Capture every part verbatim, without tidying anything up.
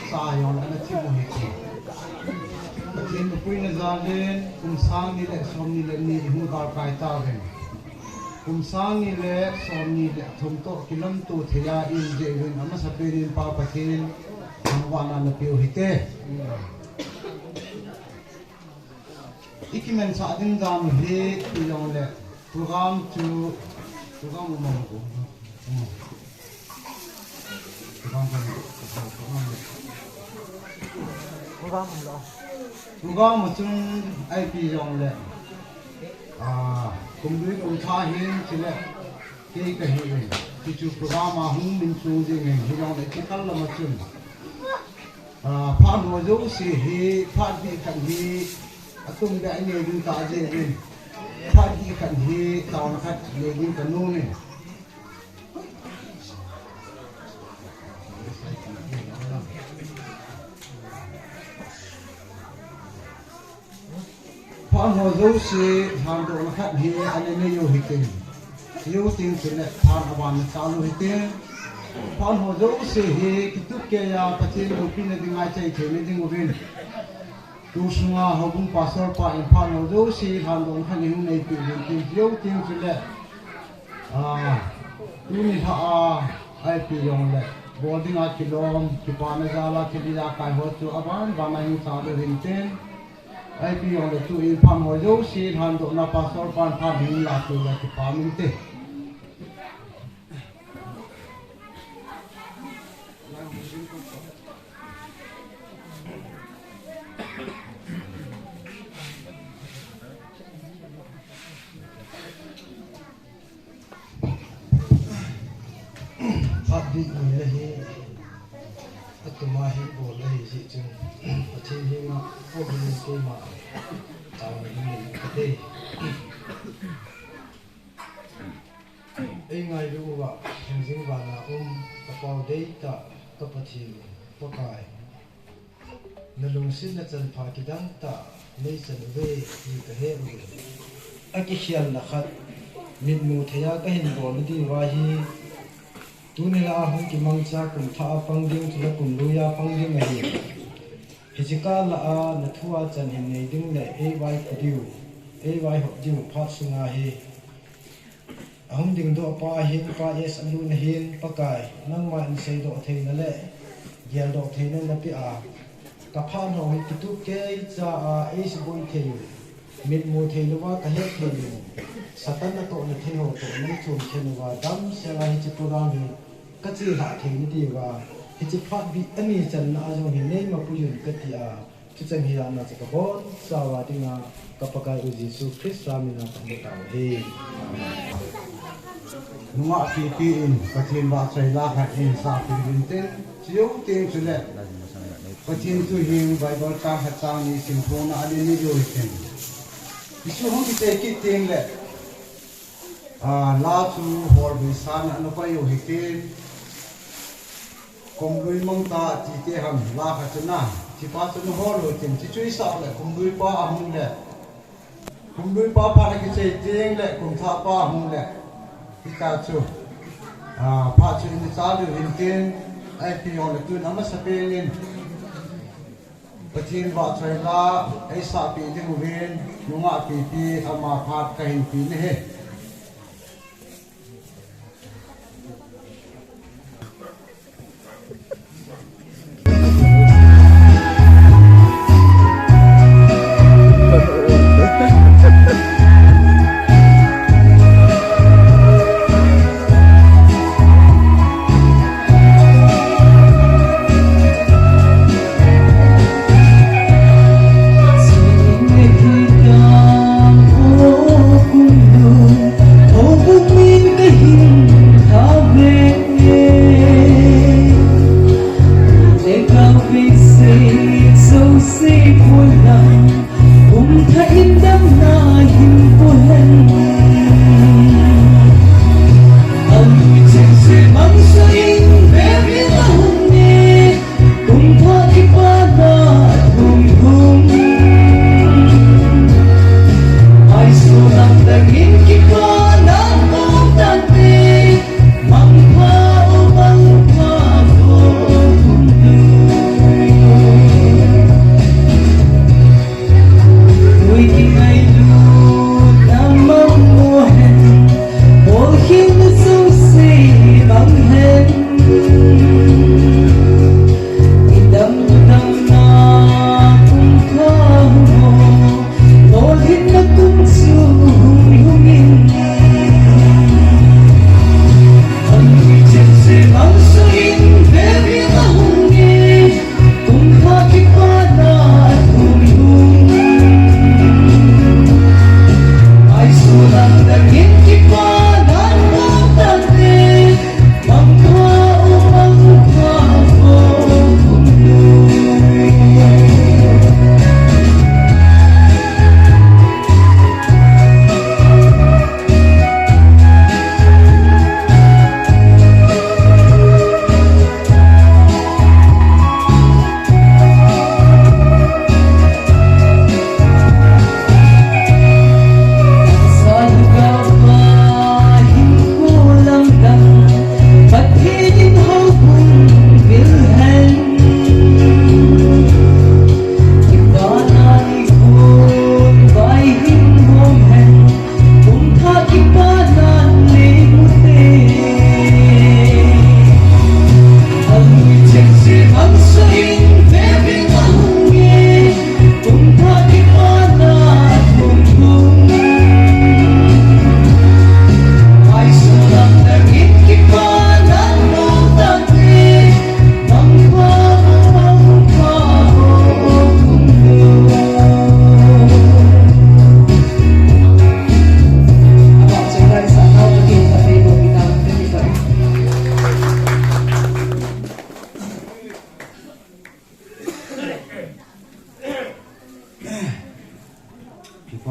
Sa jong le ana thim u hite. Pathen thupuina jal in kum sang ni le som ni le ni hung galkai tauvin. Kum sang ni le som ni le thum toh kilamto thei a in jeh uvin amasapen in Pa Pathen thangvahna napeu hite. I kimansah ding dan u hi, ti jong le, program chu, program um am ko. Program kan, program um lo. Program chun ipi jong le, ah, kum lui kum thah hin, chule, kei kahi in, ti chu program a hung min chung ding in, hi jong le, kikal lama chun. Ah, phat ho jouse hi, phat bih khat hi, atum beh a nei ding ka jeh in. Phat bih khat hi, taona khat nei ding ka nom in. Phat ho jouse lhandohna khat hi ana nei u hitin. Hiu tin chule phat aban na chal u hitin. Phat ho jouse hi kitup keiya Pathen loupina dinga chai theina ding uvin. Tu sunga houbung pastor pa in phat ho jouse lhandohna khat hi hung neipeh uvin tin. Hiu tin chule, ah, tuni lha a, ipi jong le, bol dinga kilom, kipana jal a, thil ijakai ho chu aban ban a hung chal u hitin. Ipi jong le tu in phat ho jouse lhandohna pastor pan phat hung la tu le kipa min te. Phat bih ni le hi, atum a hi bol le hi jeh chun, Pathen henga, o bul in keima, taona hin nei kate. Ei ngailu uva, hingjing vana um, ka Pau deitah, ka Pathen, Pakai. Na lungsetna chanpha kidang tah, nei chan uve, ti ka he uve. Akikhelna khat, mitmu theiya kahin bol na diuva hi, tuni lha a hung kimangcha kum thah a pang ding, chule kum lui a pang ding ahi. Hiche kah lah a, na thu a chan hin nei ding le, ei vaikhu diu, ei vaihop diu, phat sunga hi. Ahung dingdoh pa ahin, Pa S. Alun ahin, Pakai, nangma in seidoh theina le geldoh theina napeh a, ka phat ho hi kitup keicha a eisuboi thei u, mitmu theilouva kahet thei u, Satan natohna thei ho toh neichom khen uva, damsel a hiche program hi kachelhah theina diuva, hiche phat bih ani channa a jong hi neima puiyun kati a, Chuchan hi ana cha kabonchauva dinga, ka Pakai u Jesu Christa mina kahung tao ahi. Nungah pipi in, Pathen vahchoi la khat in sapeh uvin tin, chujou teng chule, Pathen thu hin Bible chang khat chang ni simthona ana nei diu hitin. Jesu hung kichai kit teng le, Ah, la chu holvei san ana pai u hitin. Kum lui mangta tite ham la kha chu na. Tipa chu na hol u hitin. Chuchu isah le kum lui pa ahung le. Kum lui pa phat akichai teng le kum thah pa ahung le. Hita chu. Ah, phat chu ina chal u hitin. Ipi jong le tun amasapen in. Pathen vahchoi la, eisahpeh ding uvin, nungah pipi, ama phat kahin pe nahi.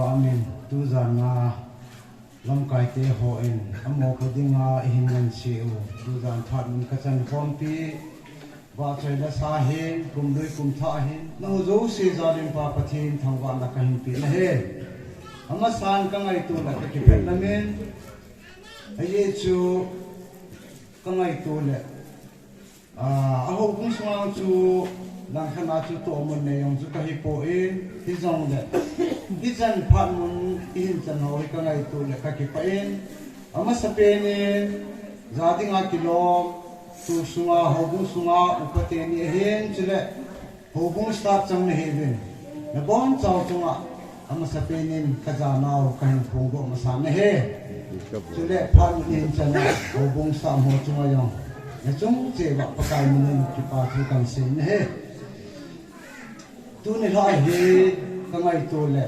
Amen. Tujan a lamkaite hon, amaho dinga ihin ngansei u. Tujan phat mun kachan khompi, vahchoina sa hin, kumlui kumthah hin, nangho jouse jalin Pa Pathen thangvahna kahin pe nahi. Amasan kangaito le kakipah lamin, ajeh chu kangaito le, Ah, a houbung sunga chu langkhat a chu tohmun nei jong chu kahipoi, hijongle hichan phat mun ihin chan ho hi kangaito le kakipah in, amasapen in, ja dinga kilom, tu sunga, houbung sunga upa teni ahin, chule houbung staff chang nahiuvin, nabonchau chunga amasapen in kajanau kahin phongdoh masa nahi. Chule phat mun ihin chan a houbung staff ho chunga jong nachung cheh uva Pakai minin kipa thu kahin sei nahi. Tuni lha hi kangaito le,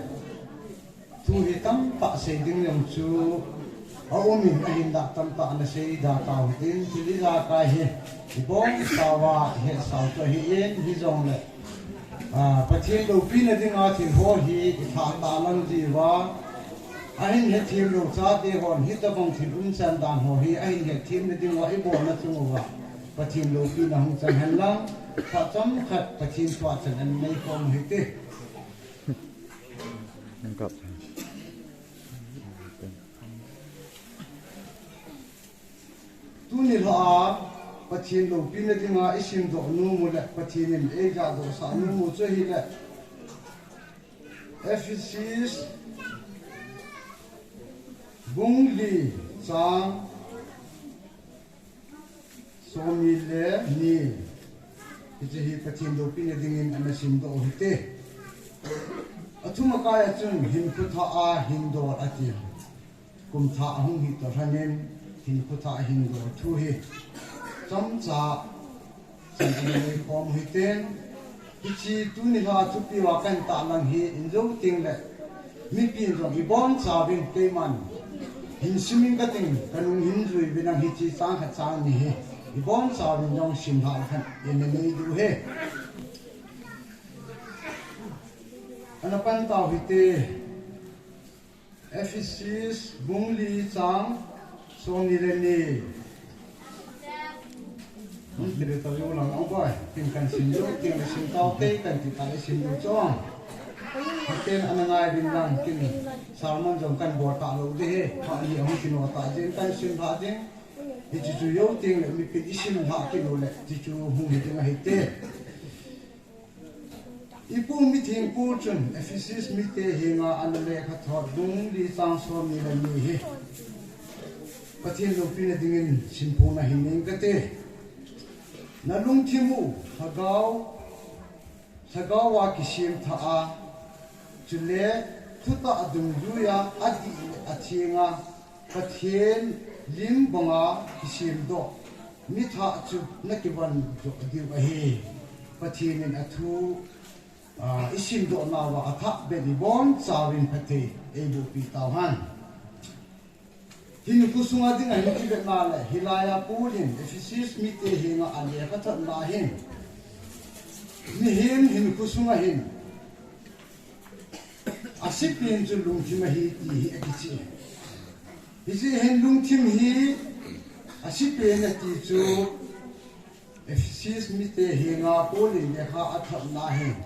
thu hi tamtah sei ding jong chu aumin, ahinlah tamtah nasei da tau hitin, thil ijakai hi ibonchauva ihetsau chu ahin, hijongle, ah, Pathen loupina dinga thil ho hi ilhah tah lang jiuva, ahin hethem lou chate hon hitobang thil umchan dan ho hi ahin hethem na dinga ibolna chung uva Pathen loupina hung chang hen lang, phat chomkhat Pathen thua chan ana nei khom u hite. Tuni lha a Pathen loupina dinga isimdoh nom u le Pathen in eijahdohsah nom u chu ahile, Ephesus bung li chang somni le ni. Hiche hi Pathen loupina dingin ana simdoh u hite. Athumakai a chun hinkho thah a hindol ati. Kumthah ahung hi toh lhonin hinkho thah a hindol thu hi chomcha chan ana nei khom u hite. Hiche tuni lha thupi uva kahin tahlang hi in jou tengle, mipin jong ibonchauvin keiman hin simin kating, kanung hin juiuvin lang hiche chang khat chang ni hi ibonchauvin jong simlhah khat in nanei diu ahi. Ana pan tau hite. Ephesus bung li chang somni le ni. Hmm, kile tau lang ong bai. Kin kan sim jou, kin sim tau te, kan ti ta le sim jou chong. Ken ana ngai vin lang kin sermon jong kan bol talou ding ahi. Phat ni ahung kino ta jeng kan sim pha ding. Hiche chu jou tengle mipin isimlhah kit u le, hiche chu hung hi ding ahi te. Ipu mithengpu chun Ephesus mite henga ana lekhathot bung li chang somni le ni hi Pathen loupina dingin simphongna hin neng kate. Nalungthim u lhagao, lhagao a kisem thah a, chule thutah dungjuia adih le athenga, Pathen lim banga kisemdoh mithah chu nakivon doh diu ahi. Pathen in athu, ah, isimdoh nauva athah beh in ibonchauvin phatthei eiboh peh tauhen. Hinkho sunga dinga hin ivet na le, hilai a Paul in Ephesus mite henga alekhathot na hin, mihem hinkho sunga hin asepen chu lungthim ahi ti hi akicheh. Hiche hin lungthim hi asepen ati chu Ephesus mite henga Paul in lekha athot na hin,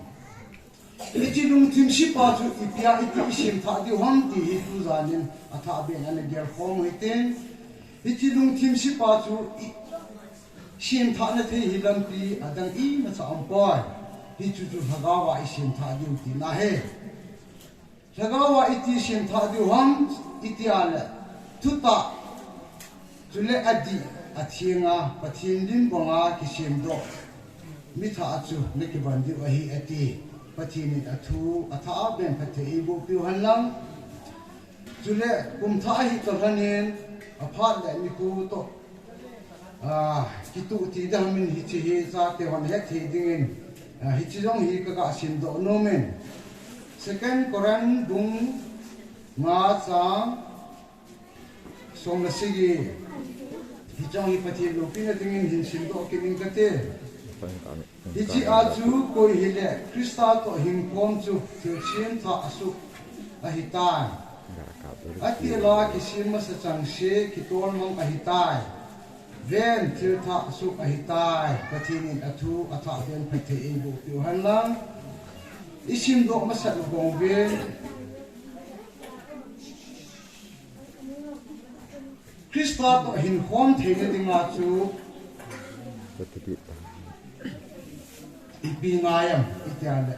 hiche lungthim sepa chu ipia iti isemthah diu ham ti hi tujan in athah beh in ana gelkhom u hite. Hiche lungthim sepa chu i, semthahna thei hi lampi adang imacha umpoi. Hichu chu lhagao a isemthah diu tina ahi. Lhagao a iti semthah diu ham iti a le, thutah, chule adih, athenga, Pathen lim banga kisemdoh mithah chu nakivon diu ahi ati. Pathen in athu athah beh in phatthei eiboh peh u hen lang. Chule kumthah ahi toh lhonin, aphat le nikho toh, ah, kituh ti ding ham in hiche hi chate hon hetthei dingin, ah, hiche jong hi kaga simdoh nomin. Second Corinth bung nga chang som le sagi. Hiche jong hi Pathen loupina dingin hin simdoh kit ing kate. Hiche a chu koi hile Christa toh hingkhom chu thil semthah asuh ahitai. Atila kisem masa chang se kitol mang ahitai. Ven, thil thah suk ahitai. Pathen in athu athah pen phatthei eiboh peh u hen lang. Isimdoh masat u bang uvin. Christa toh hinkhom theina dinga chu ipi ngai am itia le,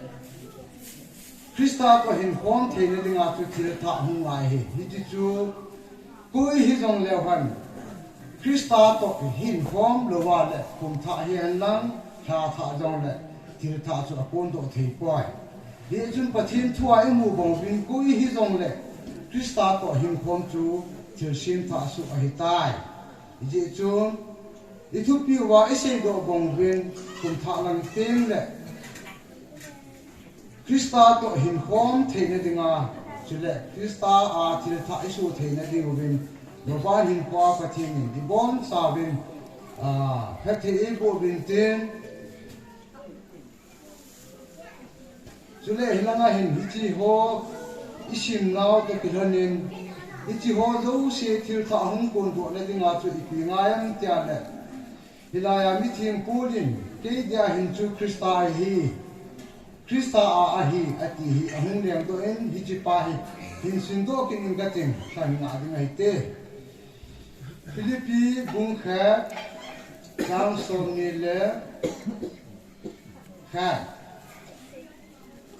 Christa toh hinkhom theina dinga chu thil thah hung ngai hi. Hiti chu koi hijong leu hen, Christa toh hinkhom louva le kum thah hihen lang, lha thah jong le thil thah chu akondoh thei poi. Hichun Pathen thua imu bang uvin koi hijong le Christa toh hinkhom chu thilsem thah suk ahitai. Hijeh chun ithupi uva iseidoh bang uvin kum thah lang teng le Christa toh hinkhom theina dinga, chule Christa a thil thah iso theina ding uvin, Baban hinkhoa Pathen in ibonchauvin, a, phatthei eiboh uvin tin, chule hilanga hin hiche ho isimnau toh kilhonin, hiche ho jouse thil thah hung kondohna dinga chu ipi ngai am tia le, hilaiya mitheng Paul in, kei dia hin chu Christa ahi, Christa a ahi, ati hi ahung lengdoh in, hiche pa hi hin simdoh kit ing kating, lha hi ngah ding ahite. Philippi bung khat, chang somni le khat.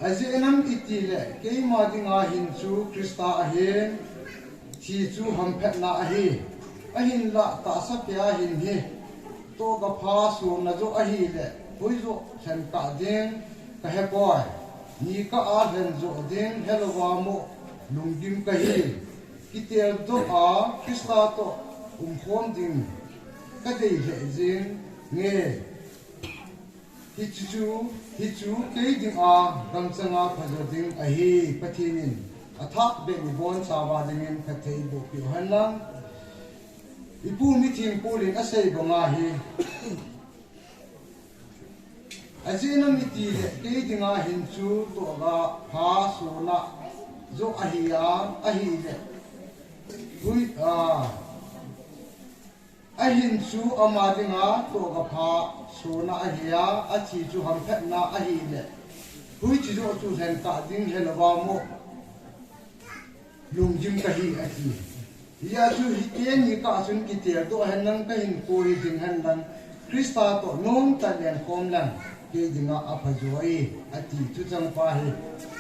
Ajeh inem itile keima dinga hin chu Christa ahin, thi chu hamphatna ahi. Ahinla tahsa pea hin hi tohgapha sona joh ahile, hoijoh lhenkah ding kahepoi. Nikah a lhen joh ding helouva mo lunggim kahi. Kiteldoh a Christa toh umkhom ding kadei lheh jenge. Hichu, hichu kei dinga gamchanga phajo ding ahi. Pathen in athah beh in ibonchauva dingin phatthei eiboh peh u henlang. Ipu mitheng Paul in asei banga hi, ajeh inem itile kei dinga hin chu tohgapha sona joh ahi a, ahile, hui, a, ahin chu ama dinga tohgapha sona ahi a, athi chu hamphatna ahile, hoiche joh chu lhenkah ding helouva mo lunggim kahi ati. Hijeh chun hiti nikah chun kiteldoh henlang, kahinkho hi ding henlang, Christa toh nomtah lenkhom lang kei dinga aphajo e ati. Thuchang pa hi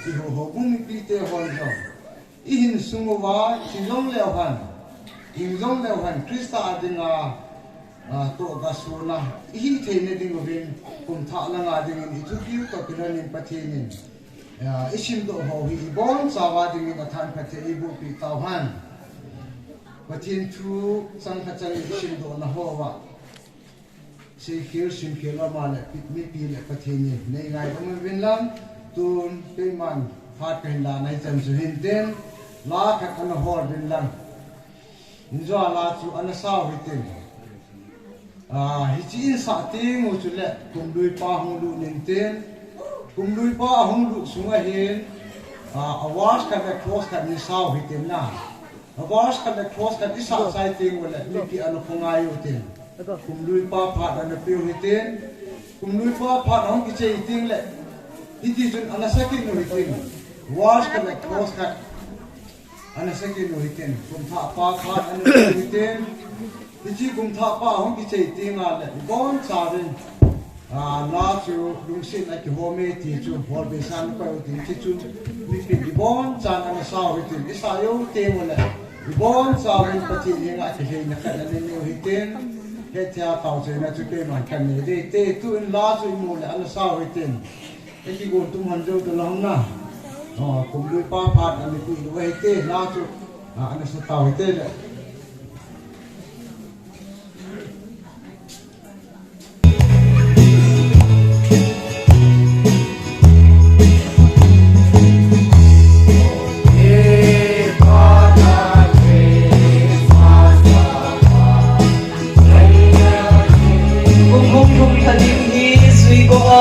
iho houbung mipite hon jong ihin sung uva, thi jong leu hen, hing jong leu hen, Christa a dinga, a, tohgapha sona ihi theina ding uvin, kumthah langa dingin ithupiu toh kilhonin Pathen in, a, isimdoh ho hi ibonchauva dingin athan phatthei eiboh peh tauhen. Pathen thu changkhat chang isimdohna hoa seikhel simkhel ama le mipi le Pathen in neingaikhom uvin lang, tun keiman phat kahin la nai chan chu hintin, la khat ana hol uvin lang. Injo a la chu ana sao hitin. A, hiche in sah teng u chule kumlui pa hung lut intin. Kumlui pa ahung lut sunga hin, a, a verse khat le clause khat nei sao hitin na. A verse khat le clause khat isah chai teng ule mipi ana khongai utin. Kumlui pa phat ana peu hitin. Kumlui pa phat ahung kichai teng le, hiti chun ana sa kit u hitin. Verse khat le clause khat ana sa kit u hitin. Kumthah pa phat ana peu hitin. Hiche kumthah pa ahung kichai tenga le ibonchauvin, a, la chu lungsetna kihome ti chu hol beisan koi utin, hiche chu mipin ibonchan ana sao hitin, isa jou teng ule ibonchauvin Pathen henga kilheina khat ana nei u hitin. Hetthei a taochaina chu keiman kanei ding te, tun la chu imu le ana sao hitin. Ikigon tum hon jou talou na. O, kumlui pa phat ana pui u hite, la chu, a, ana sa tau hite le. Kum hung lhung lha ding hi jui go a.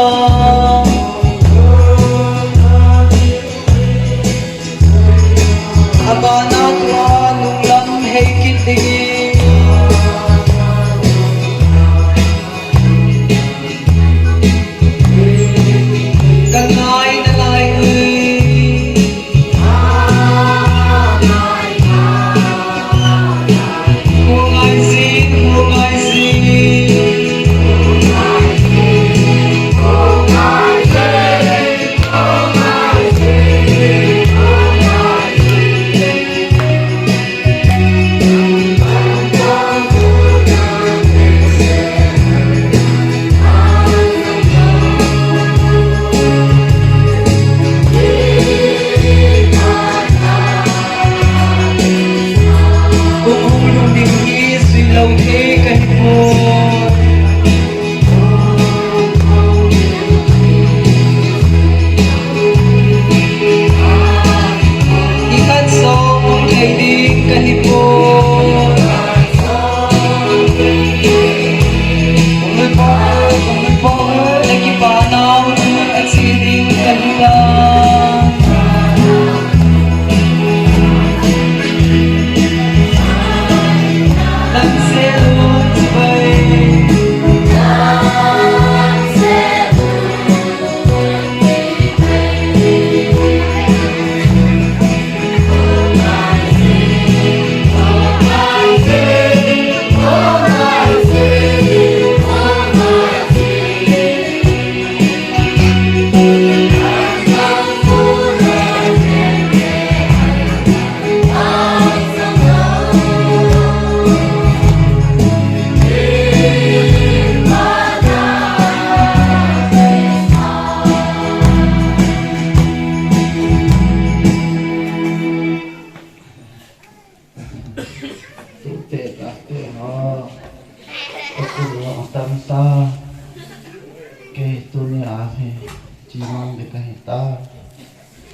Chimang ding kahi ta.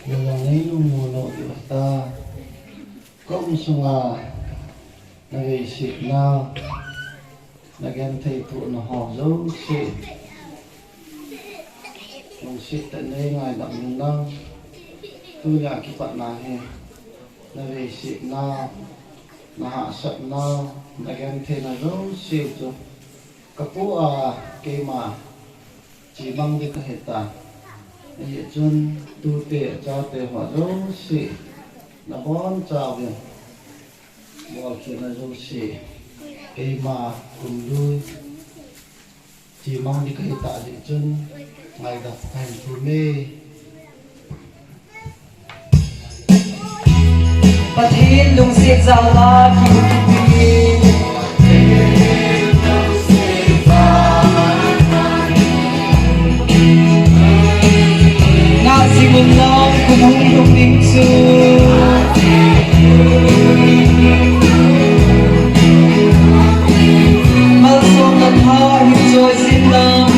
Nang nei lungmon lou ding ta. Ka um sunga na veisetna, na genthei thohna ho jouse, lungset tah in nei ngaidam in lang. Tunia kipatna hi na veisetna, na hahsatna, na gentheina jouse chu ka pu a keima chimang ding kahi ta. Hijeh chun tute chate ho jouse, na bonchauvin bolkhelna jouse keima kum lui chimang ding kahi tah jeh chun ngaidam kahin thum e. Pathen lungset jal a kium kit in. Ngah jing un lang, kum hung lhung ding chu. Malsomna tha hin choi jin lang.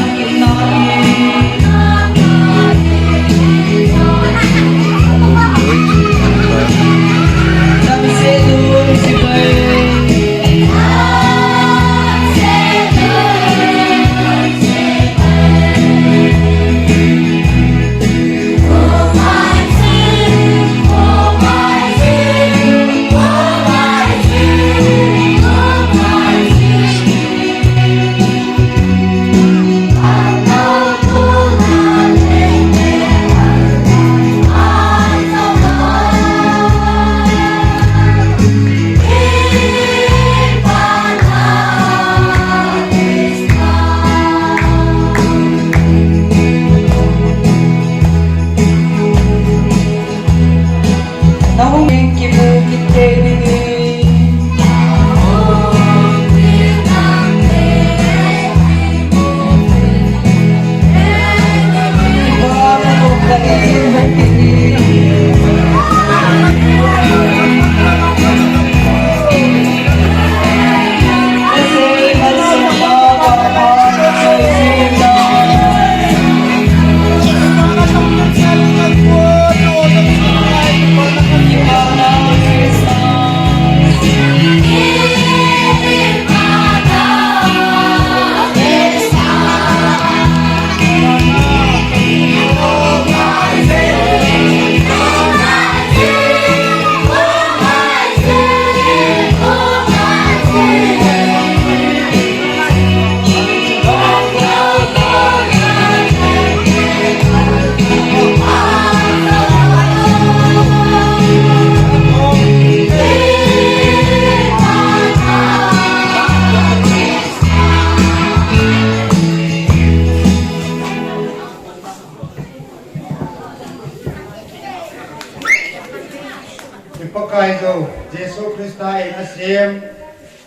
I Pakaiyu Jesu Christa in asem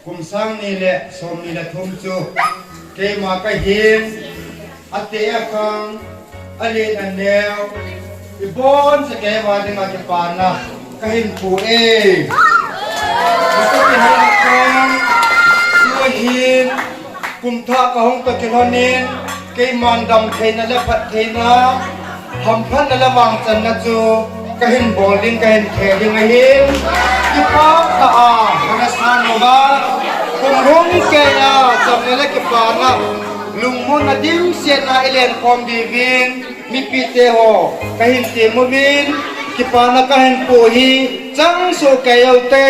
kum sang ni le som ni le thum chu keima kahin, ateh akhang, alen aneo, ibonchauva keima dinga kipana kahin pu e. Jesu Christa in asem, tuhin, Kumthah kahung toh kilhonin, keiman damtheina le phattheina, hamphatna le vangchanna chu kahin bol ding, kahin theh ding ahin. Kipah tah a, kana san uva, kum hung keiya, chamna le kipana, lungmonna dimsetna ilenkhom diuvin, mipite ho, kahin temuvin, kipana kahin pu hi, chang soh kei ute.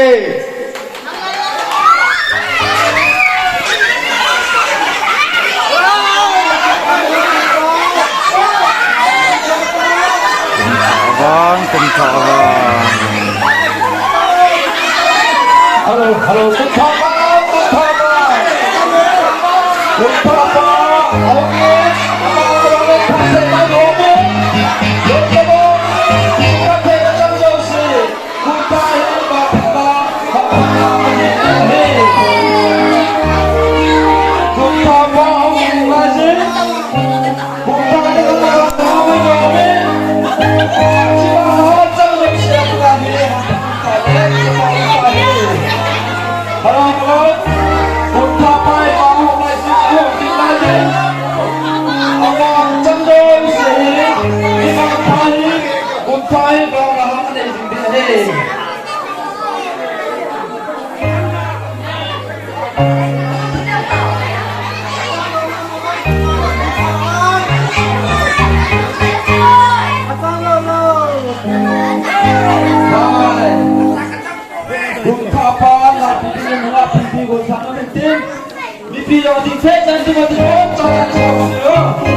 Kum thah vang, kum thah vang. Hello, hello, kum thah vang, kum thah vang. Kum thah vang, okay. Kum thah pa la pi ding, la pi ding, go sa na tin. Mipi jong ding phet chan chu ma ti bom cha chan chu ma ti lo.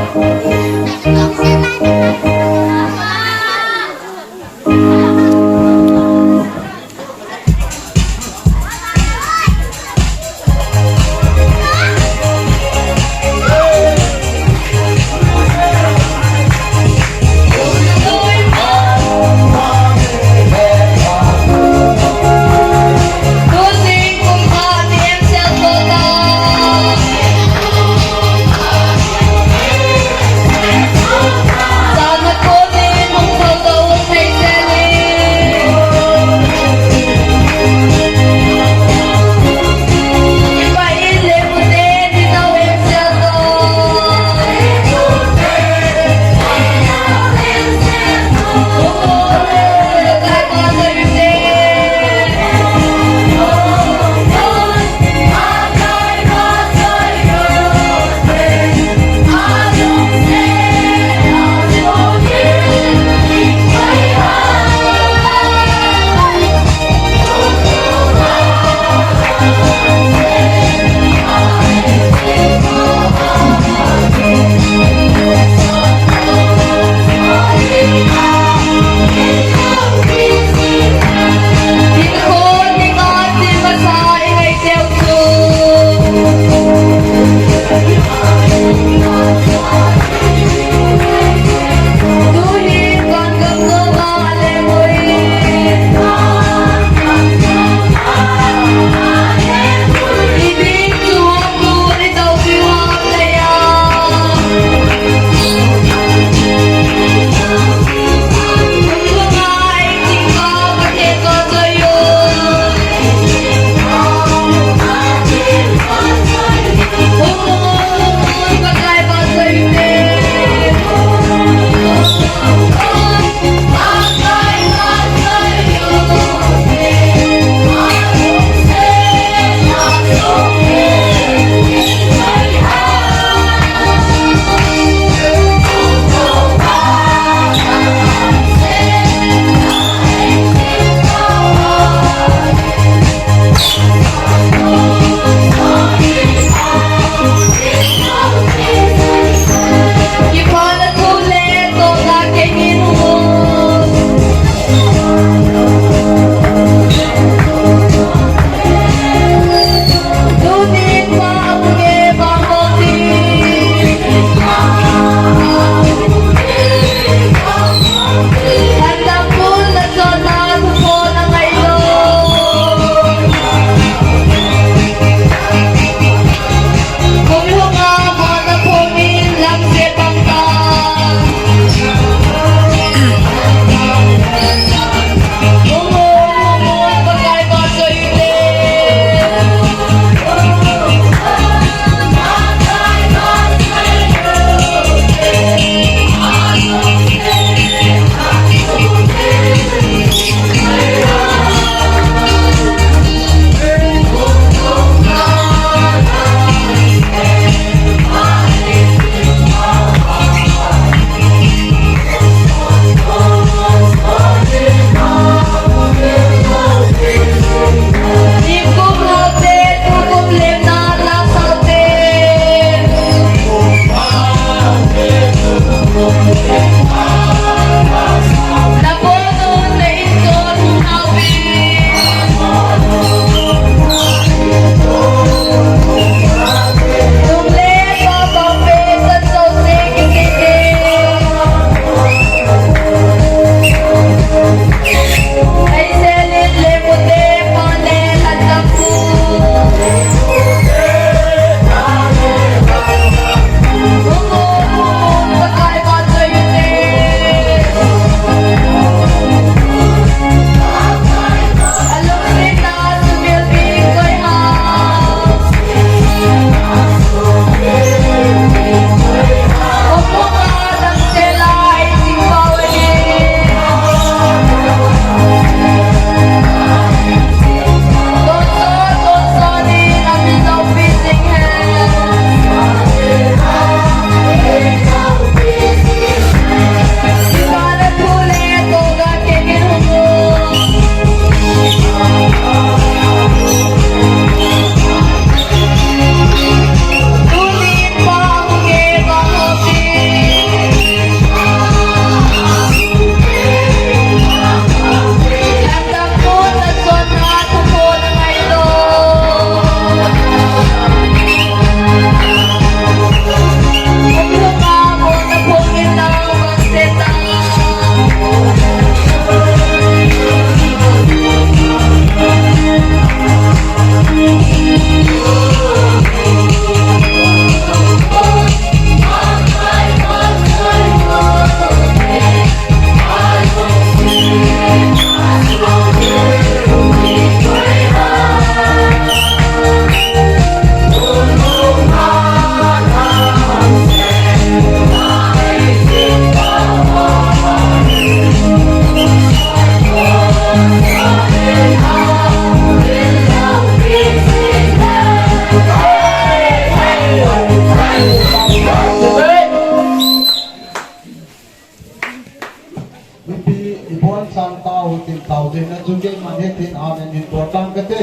Mipi ibon sang tao tin tao din na chu keiman hethin amen hin bol tang kate.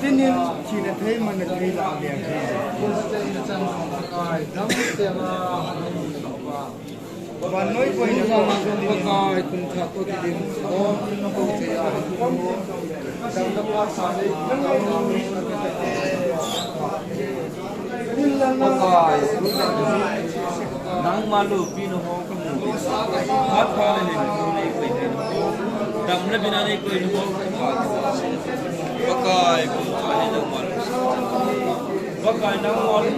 Tinin thina thei manna thei la liang thei. Vannoi koina Pakai kum thah toh kidim. Om ko thei a. Dam da pa sa nei. Pakai. Nangma loupina ho kamu. Phat pha le hin ko nei koi nei. Dam le bina nei koi nei ho. Pakai kum thah nei nangma lou. Pakai nangma lou.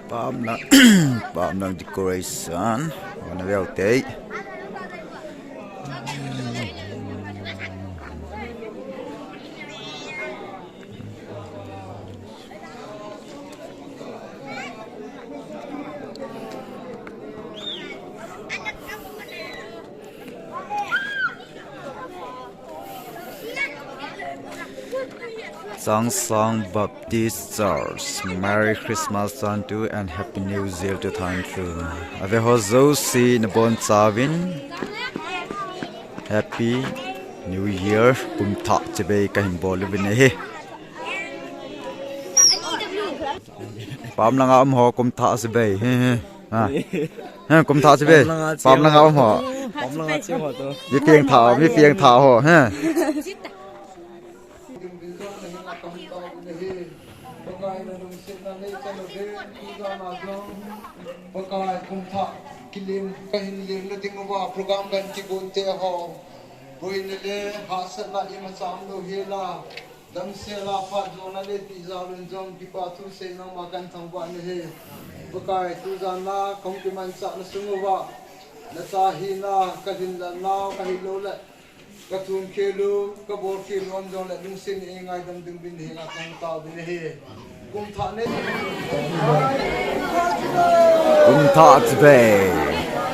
Pamlang, pamlang decoration. Wana veu tei. Changsang Baptist Church, Merry Christmas twenty-two and Happy New Year two thousand two. Ave ho jouse nabon chauvin Happy New Year, kum thah chibai kahin bol uvin ahi. Pamlanga um ho kum thah chibai. He, he. Ha. He, kum thah chibai. Pamlanga um ho. Pamlanga chibai ho to. Mi pieng thah, mi pieng thah ho. He. Pakai na lungsetna nei chan uvin, tu jana jong Pakai kum thah kilim, kahin lim na ding uva program kan kigon te ho. Boina le hahsatna ima cham lou hela. Damsel a phat jona le tijat un jong kipa thusei nangma kan thangvah nahi. Pakai tu jana kahung kimanchah na sung uva. Nacha hina, kalhin le nau, kahilou le. Kathum khel u, kabol khel u, um jong le lungset in eingaidam ding uvin henga kahung tao uvin ahi. Kum thah nei. Kum thah chibai.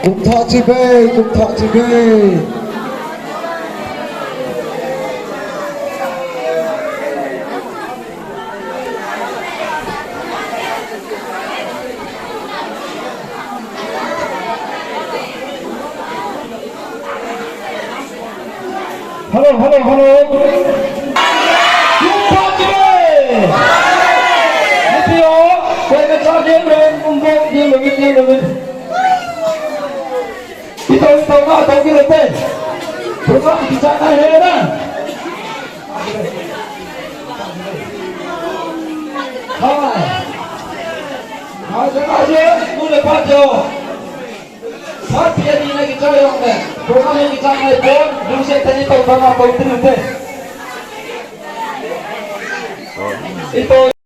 Kum thah chibai, kum thah chibai. Hello, hello, hello. Kum thah chibai. Iti o, koi ka cha dia lo, kum bo dia lo, dia lo. Ito, ito, ma, ito, kilo, pe. Program kicha na he na. Hai. Hai, jana je, mu le pa jo. Party ani na kicha jong le. Program ni kicha ngai pon, lungset tah in ito tama pon tin te. Ito.